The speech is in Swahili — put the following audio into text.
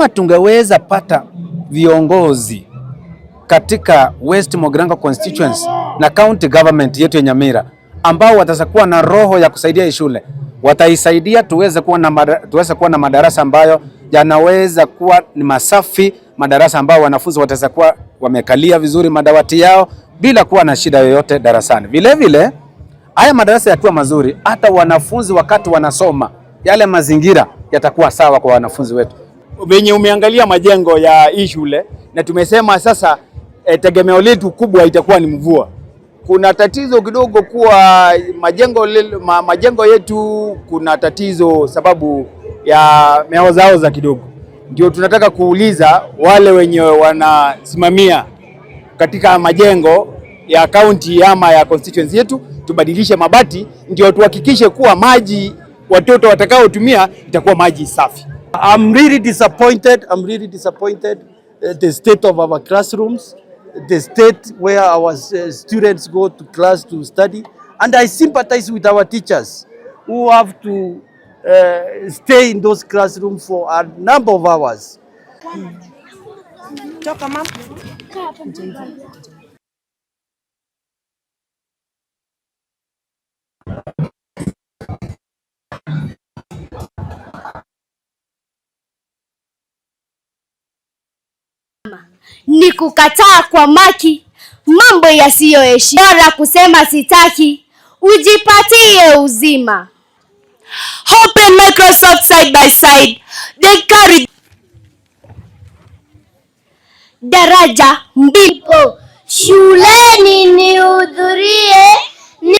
Kama tungeweza pata viongozi katika West Mugirango constituency na county government yetu ya Nyamira ambao watakuwa na roho ya kusaidia hii shule, wataisaidia tuweze kuwa na madarasa ambayo yanaweza kuwa ni masafi, madarasa ambayo wanafunzi wataweza kuwa wamekalia vizuri madawati yao bila kuwa na shida yoyote darasani. Vile vile haya madarasa yakiwa mazuri, hata wanafunzi wakati wanasoma, yale mazingira yatakuwa sawa kwa wanafunzi wetu. Venye umeangalia majengo ya hii shule na tumesema sasa tegemeo letu kubwa itakuwa ni mvua. Kuna tatizo kidogo kuwa majengo yetu kuna tatizo sababu ya meozaoza kidogo. Ndio tunataka kuuliza wale wenye wanasimamia katika majengo ya county ama ya constituency yetu, tubadilishe mabati ndio tuhakikishe kuwa maji watoto watakaotumia itakuwa maji safi. I'm really disappointed. I'm really disappointed the state of our classrooms, the state where our students go to class to study. And I sympathize with our teachers who have to stay in those classrooms for a number of hours. Toka mama. Ni kukataa kwa maki mambo yasiyoheshima, bora kusema sitaki, ujipatie uzima. Hope and Microsoft side by side. They carry Daraja mbili Shuleni nihudhurie ni